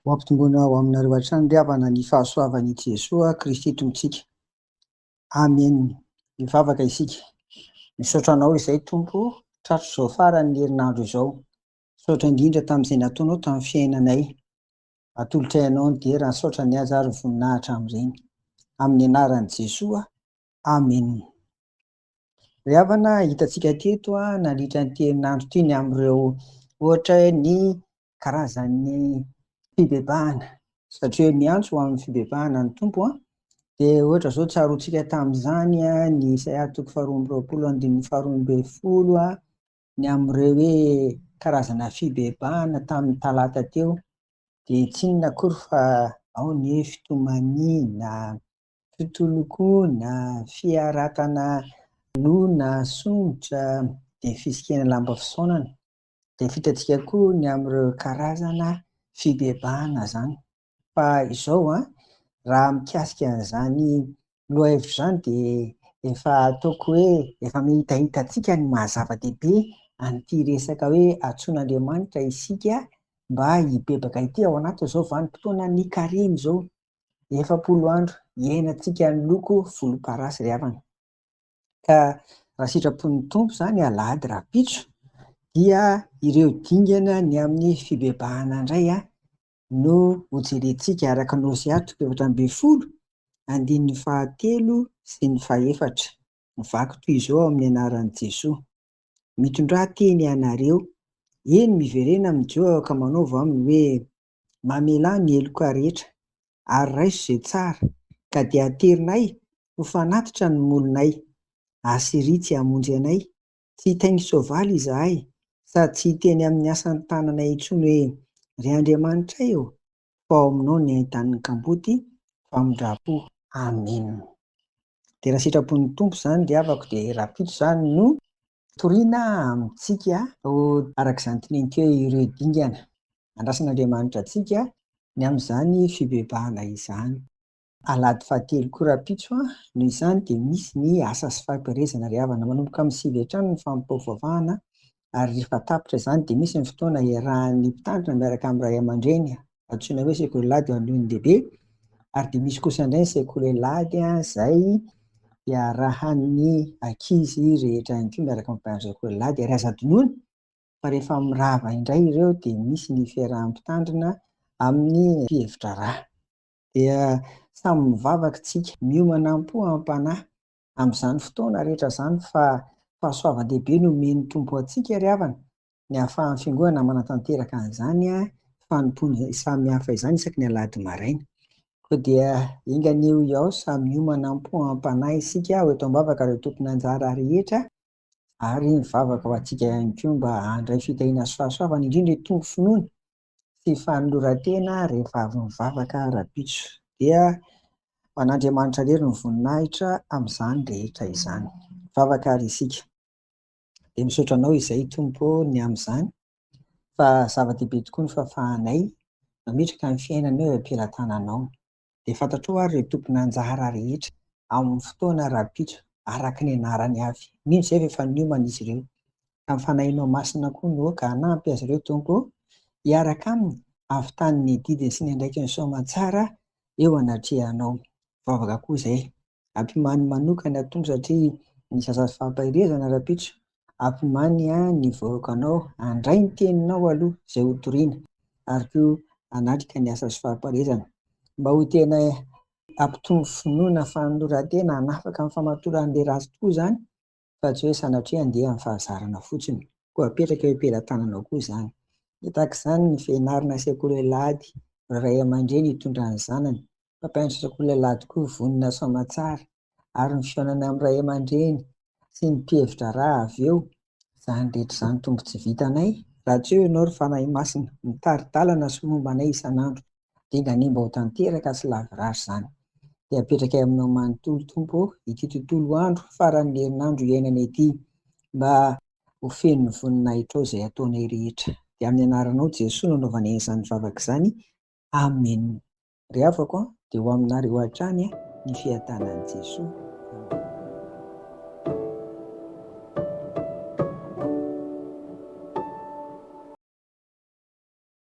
Ho ampitomboina ho aminareo hatrany ry havana ny fahasoavan'i Jesoa Kristy Tompontsika. Amen. Hivavaka isika. Misaotra Anao izay Tompo tratr'izao faran'ny herinandro izao. Misaotra indrindra tamin'izay nataonao tamin'ny fiainanay. Atolotray Anao ny dera, ny saotra, ny haja ary ny voninahitra amin'ireny. Amin'ny anaran'i Jesoa. Amen. Ry havana, hitantsika teto nandritra an'ity herinandro ity ny amin'ireo ohatra ny karazan'ny fibebahana, satria hoe miantso ho amin'ny fibebahana ny Tompo, dia ohatra izao tsaroantsika tamin'izany ny Isaia toko faharoa amby roapolo andininy faharoa ambin'ny folo, ny amin'ireo hoe karazana fibebahana tamin'ny talata teo, dia tsy inona akory fa ao ny hoe fitomaniana, Fitolokoana, fiaratana loha na somotra, dia fisikina lamba fisaonana. Dia vitantsika koa ny amin'ireo karazana fibebahana izany. Fa izao an, raha mikasika an'izany lohahevitra izany dia efa ataoko hoe efa mihitahita antsika ny maha zava-dehibe an'ity resaka hoe antsoin'Andriamanitra isika mba hibebaka ity ao anatin'izao vanim-potoanan'ny karemy izao. 40 andro iainantsika ny loko volomparasy ry havana. Ka raha sitrapon'ny Tompo izany alahady rahampitso dia ireo dingana ny amin'ny fibebahana indray no hojerentsika araka ny Hosea toko 14 andininy fahatelo sy ny fahefatra. Mivaky toy izao amin'ny anaran'i Jesoa. Mitondrà teny ianareo, eny miverena amin'i Jehovah ka manaova aminy hoe, Mamelà ny heloka rehetra, ary raiso izay tsara, ka dia aterinay ho fanatitra ny molonay. Asyria tsy hamonjy anay, tsy hitaingin-tsoavaly izahay, sady tsy hiteny amin'ny asan'ny tananay intsony hoe, Ry Andriamanitray ô, fa ao aminao ny hain-tanin'ny kamboty, famindram-po. Amena. Dia raha sitrapon'ny Tompo izany ry havako dia rahampitso izany no toriana amintsika araka izany teneniko hoe ireo dingana andrasan'Andriamanitra antsika ny amin'izany fibebahana izany. Alahady fahatelo koa rahampitso noho izany dia misy ny asa sy fampaherezana ry havana. Manomboka amin'ny 9 hatrany ny fanompoam-pivavahana ary rehefa tapitra izany dia misy ny fotoana iarahan'ny mpitandrina miaraka amin'ny ray aman-dreny antsoina hoe sekoly alahady eo Andohandehibe ary dia misy kosa indray ny sekoly alahady izay iarahan'ny ankizy rehetra ihany koa miaraka amin'ny mpampianatra sekoly alahady ary aza adinoina fa rehefa mirava indray ireo dia misy ny fiarahan'ny mpitandrina amin'ny mpihevi-draharaha. Dia samy mivavaka isika, miomana am-po am-panahy amin'izany fotoana rehetra izany fa fahasoavan-dehibe no omen'ny Tompo antsika ry havana, ny ahafahan'ny Fiangonana manatanteraka an'izany fanompoana samihafa izany isaky ny alahady maraina. Koa dia enga anie hoy aho samy miomana am-po am-panahy isika ho eto am-bavaka ireo tompon'anjara rehetra ary mivavaka ho antsika ihany koa mba handray fitahiana sy fahasoavana indrindra hitombo finoana sy fanoloran-tena rehefa avy mivavaka rahampitso. Dia ho an'Andriamanitra irery ny voninahitra amin'izany rehetra izany. Mivavaka ary isika. Dia misaotra Anao izay Tompo ô ny amin'izany fa zava-dehibe tokoa ny fahafahanay mametraka ny fiainanay eo am-pelatananao. Dia fantatrao ary ireo tompon'anjara rehetra amin'ny fotoana rahampitso araka ny anarany avy. Mino izay fa efa niomana izy ireo. Ka ny Fanahinao Masina koa no ka hanampy azy ireo Tompo ô, hiaraka aminy hahavitany ny adidiny sy ny andraikiny soamantsara eo anatrehanao. Vavaka koa izay. Ampimany manokana Tompo satria ny sasa fampaherezana rahampitso. Ampimany ny vahoakanao handray ny teninao aloha izay ho toriana ary koa hanatrika ny asa sy fampaherezana mba ho tena hampitombo finoana fanoloran-tena hanafaka amin'ny famatoran'ilay ratsy tokoa izany fa tsy hoe sanatria handeha amin'ny fahazarana fotsiny. Koa apetraka eo am-pelatananao koa izany. Dia tahaka izany ny fianarana sekoly alahady, ray aman-dreny hitondra ny zanany, mpampianatra sekoly alahady koa vonona soamatsara, ary ny fihaonana amin'ny ray aman-dreny sy ny mpihevi-draharaha avy eo. Izany rehetra izany Tompo tsy vitanay raha tsy eo Ianao ry Fanahy Masina mitari-dalana sy momba anay isan'andro. Enga anie mba ho tanteraka sy lavorary izany. Dia apetrakay aminao manontolo Tompo ô ity tontolo andro faran'ny herinandro iainana ity mba ho feno ny voninahitrao izay ataonay rehetra. Dia amin'ny anaranao Jesoa no anaovanay an'izany vavaka izany. Amen. Ry havako a, dia ho aminareo hatrany ny fiadanan'i Jesoa.